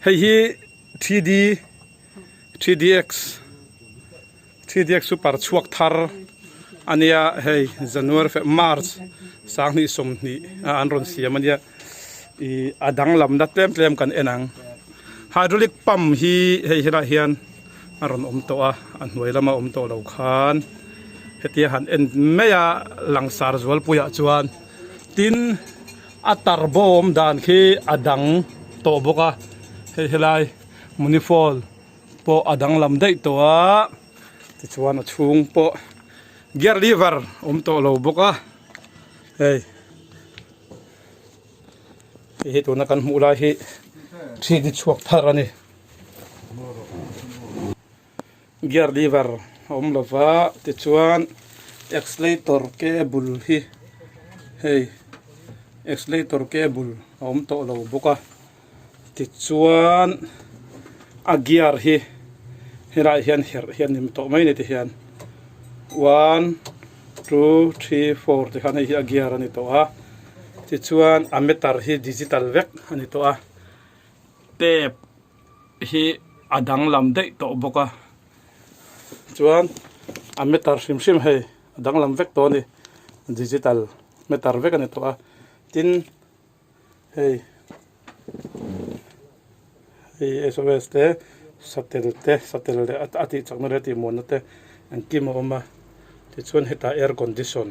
Hei hi 3D 3DX 3DX super chhuak thar a nia hei January Feb March sanghnih 20 a an rawn siam a nia ih a danglamna tlem tlem kan en ang hydraulic pump hi hei helaiah hian a rawn awm tawh a a hnuai lama awm tawh lo khan hetia han en mai a langsar zualpuiah chuan tin a tarbo awm dan khi a dang tawh bawk a hei helai munifold pawh a danglam daih tawh a tichuan a chhung pawh gear lever awm tawh lo bawk a hei. Hei hi tuna kan hmuh lai hi thi ni chhuak thar a ni. Gear lever a awm lo va tichuan accelerator cable hi hei accelerator cable a awm tawh lo bawk a tichuan a gear hi helaiah hian herh hi a ni tawh mai a ni tihian one two three four tikhan hei hi a gear a ni tawh a tichuan a meter hi digital vek a ni tawh a tap hi a danglam daih tawh bawk a chuan a meter hrim hrim hei a danglam vek tawh a ni digital meter vek a ni tawh a tin. Hei hei SOS te satel te satel leh a tih chakna leh a tih muanna te engkim a awm a tichuan hetah air condition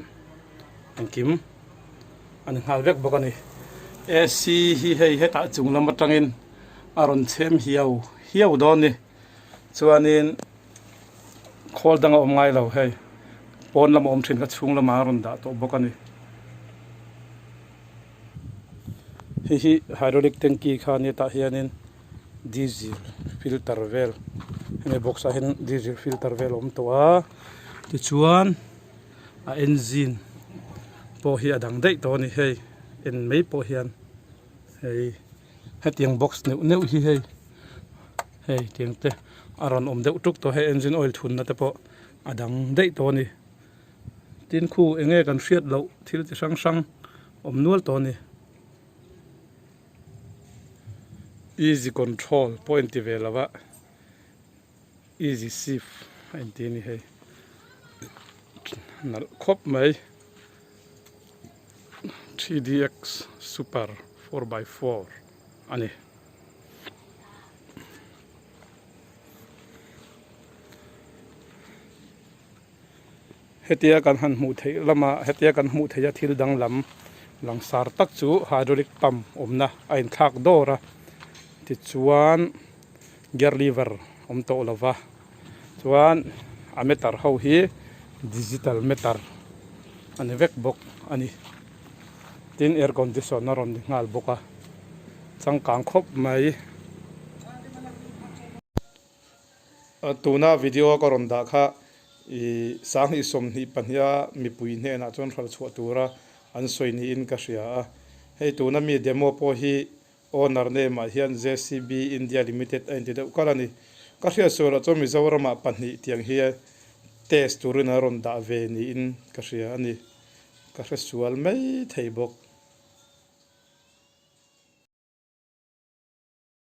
engkim a ni nghal vek bawk a ni A_C hi hei hetah chung lam atangin a rawn chhem hiau hiau dawn a ni chuanin khawl dang a awm ngai lo hei pawn lama awm thin kha chhung lamah a rawn dah tawh bawk a ni. Hei hi hydraulic tanky kha a nia tah hianin diesel filter vel hemi box ah hian diesel filter vel a awm tawh a tichuan a engine pawh hi a dang daih tawh a ni hei en mai pawh hian hei hetiang box neuh neuh hi hei hei tiang te a rawn awm deuh tuk tawh hei engine oil thunna te pawh a dang daih tawh a ni. Tin khu eng nge kan hriat loh thil chi hrang hrang awm nual tawh a ni. Easy control pawh a inti ve lo a, easy shift a inti a ni hei. Nalh khawp mai 3DX super 4x4 a ni. Hetia kan han hmuh theih lamah hetia kan hmuh theih a thil danglam langsar tak chu hydraulic pump awmna a inthlak dawr a tichuan gear lever awm tawh lo va chuan a meter ho hi digital meter a ni vek bawk a ni tin air condition a rawn ni nghal bawk a changkang khawp mai. Tuna video a ka rawn dah kha ih 2022 a mipui hnenah chuan hralh chhuah tura an sawi niin ka hria a. Hei tuna mi demo pawh hi owner name ah hian JCB India Limited a inti deuh kal a ni. Ka hriat sualah chuan Mizoramah pahnih tiang hi test turin an rawn dah ve niin ka hria a ni. Ka hre sual mai thei bawk.